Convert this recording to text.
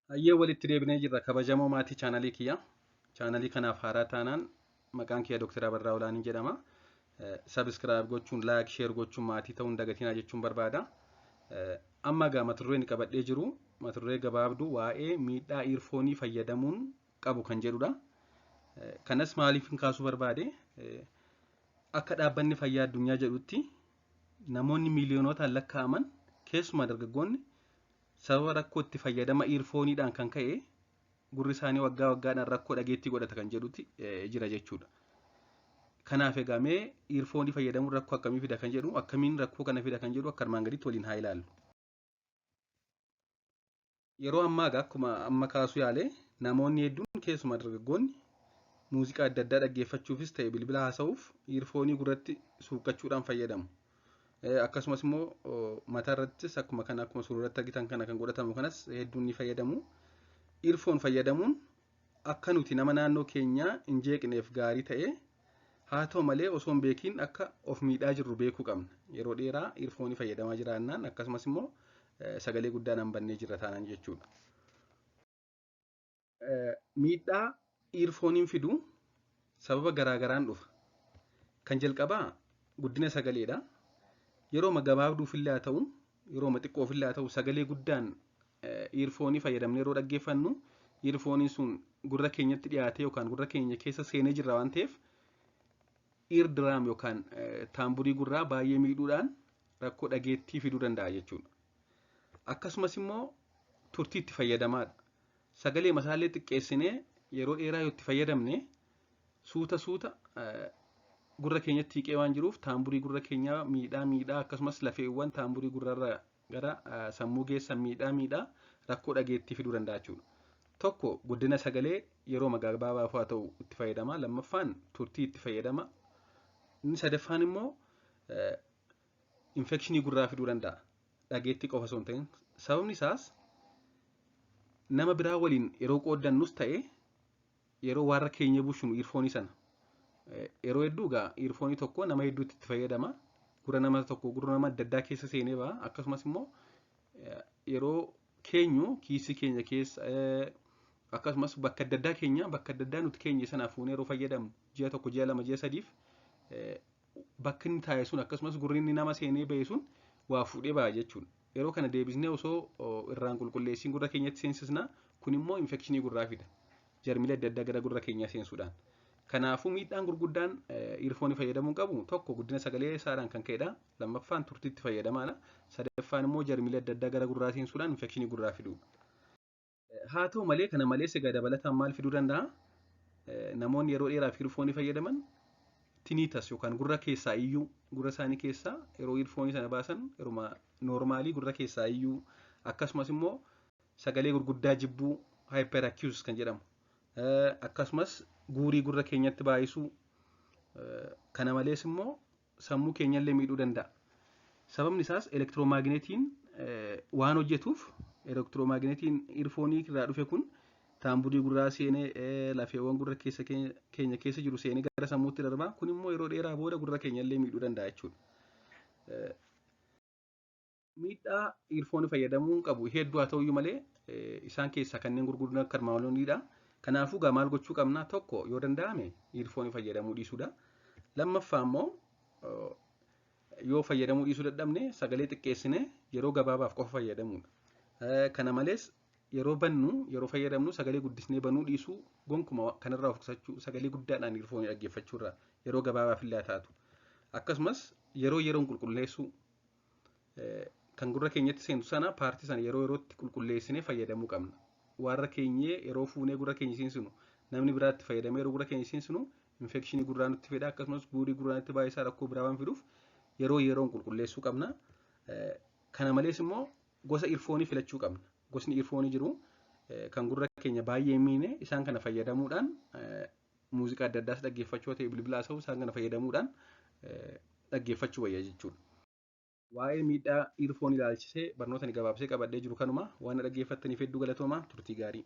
Hayyee, walitti deebinee jirra, kabajamoo maatii chaanalii kiyya. Chaanalii kanaaf haaraa taanaan maqaan kiyya Dr. Abarraa Olaanii jedhama. Subscribe gochuun, like, share gochuun maatii ta'uun dagatinaa jechuun barbaada. Amma egaa mata dureen qabadhee jiru mata duree gabaabduu waa'ee miidhaa earphoneii fayyadamuun qabu kan jedhudha. Kanas maaliif hin kaasuu barbaade? Akka Dhaabbanni Fayyaa Addunyaa jedhutti, namoonni miiliyoonootaan lakkaa'aman, keessumaa dargaggoonni, sababa rakkoo itti fayyadama earphoneiidhaan kan ka'e gurri isaanii waggaa waggaadhaan rakkoo dhageettii godhata kan jedhutti jira jechuudha. Kanaaf egaa mee earphoneii fayyadamuun rakkoo akkamii fida kan jedhu, akkamiin rakkoo kana fida kan jedhu akka armaan gaditti waliin haa ilaallu. Yeroo ammaa egaa akkuma amma kaasuu yaale, namoonni hedduun, keessumaa dargaggoonni, muuziqaa adda addaa dhaggeeffachuufis ta'e bilbila haasa'uuf earphoneii gurratti suuqqachuudhaan fayyadamu. Akkasumas immoo mataa irrattis akkuma kana, akkuma suuraa irratti argitan kana kan godhatamu kanas hedduun ni fayyadamu. Earphone fayyadamuun akka nuti nama naannoo keenyaa hin jeeqneef gaarii ta'e, haa ta'u malee osoo hin beekiin akka of miidhaa jirru beekuu qabna. Yeroo dheeraa earphoneii fayyadamaa jiraannaan, akkasumas immoo sagalee guddaan bannee jirra taanaan jechuudha. Miidhaa earphoneiin fidu sababa garaagaraan dhufa. Kan jalqabaa guddina sagaleedha. Yeroo gabaabduufillee haa ta'u, yeroo xiqqoofillee haa ta'u, sagalee guddaan earphoneii fayyadamnee yeroo dhaggeeffannu, earphoneiin sun gurra keenyatti dhiyaatee yookaan gurra keenya keessa seenee jirra waan ta'eef, ear drum yookaan taamburii gurraa baay'ee miidhuudhaan rakkoo dhageettii fiduu danda'a jechuudha. Akkasumas immoo turtii itti fayyadamaadha. Sagalee masaallee xiqqeessinee yeroo dheeraa yoo itti fayyadamne, suuta suuta gurra keenyatti hiiqee waan jiruuf taamburii gurra keenyaa miidhaa miidhaa, akkasumas lafeewwan taamburii gurrarra gara sammuu geessan miidhaa miidhaa rakkoo dhageettii fiduu danda'a jechuudha. Tokko, guddina sagalee yeroo gabaabaaf haa ta'u itti fayyadama. Lammaffaan, turtii itti fayyadama. Inni sadaffaan immoo infekshinii gurraa fiduu danda'a. Dhageettii qofa osoo hin ta'in. Sababni isaas nama biraa waliin yeroo qooddannus ta'e yeroo warra keenya bushunu earphoneii sana. Yeroo hedduu egaa earphoneii tokko nama hedduutti itti fayyadama. Gurra nama tokko gurra nama adda addaa keessa seenee ba'a. Akkasumas immoo yeroo keenyu kiisii keenya keessa, akkasumas bakka adda addaa keenya, bakka adda addaa nuti keenya sana fuunee yeroo fayyadamnu, ji'a 1, ji'a 2, ji'a 3f bakki inni taa'e sun, akkasumas gurri inni nama seenee ba'e sun waa fuudhee ba'a jechuudha. Yeroo kana deebisnee osoo irraan qulqulleessiin gurra keenyatti seensisna, kun immoo infekshinii gurraa fida. Jarmilee adda addaa gara gurra keenyaa seensuudhaan. Kanaafuu miidhaan gurguddaan earphoneii fayyadamuun qabu, tokko, guddina sagalee isaadhaan kan ka'edha. Lammaffaan, turtiitti fayyadamaadha. Sadaffaan immoo jarmilee adda addaa gara gurraa seensuudhaan infekshinii gurraa fiduudha. Haa ta'u malee, kana malees egaa dabalataan maal fiduu danda'a? Namoonni yeroo dheeraaf earphoneii fayyadaman tinnitus yookaan gurra keessaa iyyuu, gurra isaanii keessaa yeroo earphoneii sana baasan yeruma normalii gurra keessaa iyyuu, akkasumas immoo sagalee gurguddaa jibbuu, hyperacusis kan jedhamu, akkasumas guurii gurra keenyatti baay'isuu, kana malees immoo sammuu keenyallee miidhuu danda'a. Sababni isaas elektiroomaagneetiin waan hojjetuuf, elektiroomaagneetiin earphoneii irraa dhufe kun taamburii gurraa seenee, lafeewwan gurra keessa keenya keessa jiru seenee gara sammuutti darba. Kun immoo yeroo dheeraa booda gurra keenyallee miidhuu danda'a jechuudha. Miidhaa earphoneii fayyadamuun qabu hedduu haa ta'uyyuu malee, isaan keessaa kanneen gurguddoon akka armaan oliidha. Kanaafuu egaa maal gochuu qabna? Tokko, yoo danda'ame earphoneii fayyadamuu dhiisuudha. Lammaffaa immoo yoo fayyadamuu dhiisuu dadhabne, sagalee xiqqeessine yeroo gabaabaaf qofa fayyadamuudha. Kana malees yeroo bannu, yeroo fayyadamnu sagalee guddisnee banuu dhiisuu, gonkuma kanarraa of qusachuu, sagalee guddaadhaan earphoneii dhaggeeffachuurraa yeroo gabaabaaf illee haa taatu. Akkasumas yeroo yeroon qulqulleessuu, kan gurra keenyatti seentu sana, partii sana yeroo yerootti qulqulleessinee fayyadamuu qabna. Warra keenyee yeroo fuunee gurra keenya seensinu, namni biraatti fayyadamee yeroo gurra keenya seensinu, infekshinii gurraa nutti fida, akkasumas guurii gurraa nutti baay'isaa rakkoo biraa waan fiduuf yeroo yeroon qulqulleessuu qabna. Kana malees immoo gosa earphoneii filachuu qabna. Gosni earphoneii jiru kan gurra keenya baay'ee miine, isaan kana fayyadamuudhaan muuziqaa adda addaas dhaggeeffachuu ta'e, bilbila haasa'u, isaan kana fayyadamuudhaan dhaggeeffachuu wayya jechuudha. Waa'ee miidhaa earphone ilaalchisee barnoota ni gabaabsee qabadhee jiru kanuma. Waan dhaggeeffattaniif hedduu galatooma, turtii gaarii.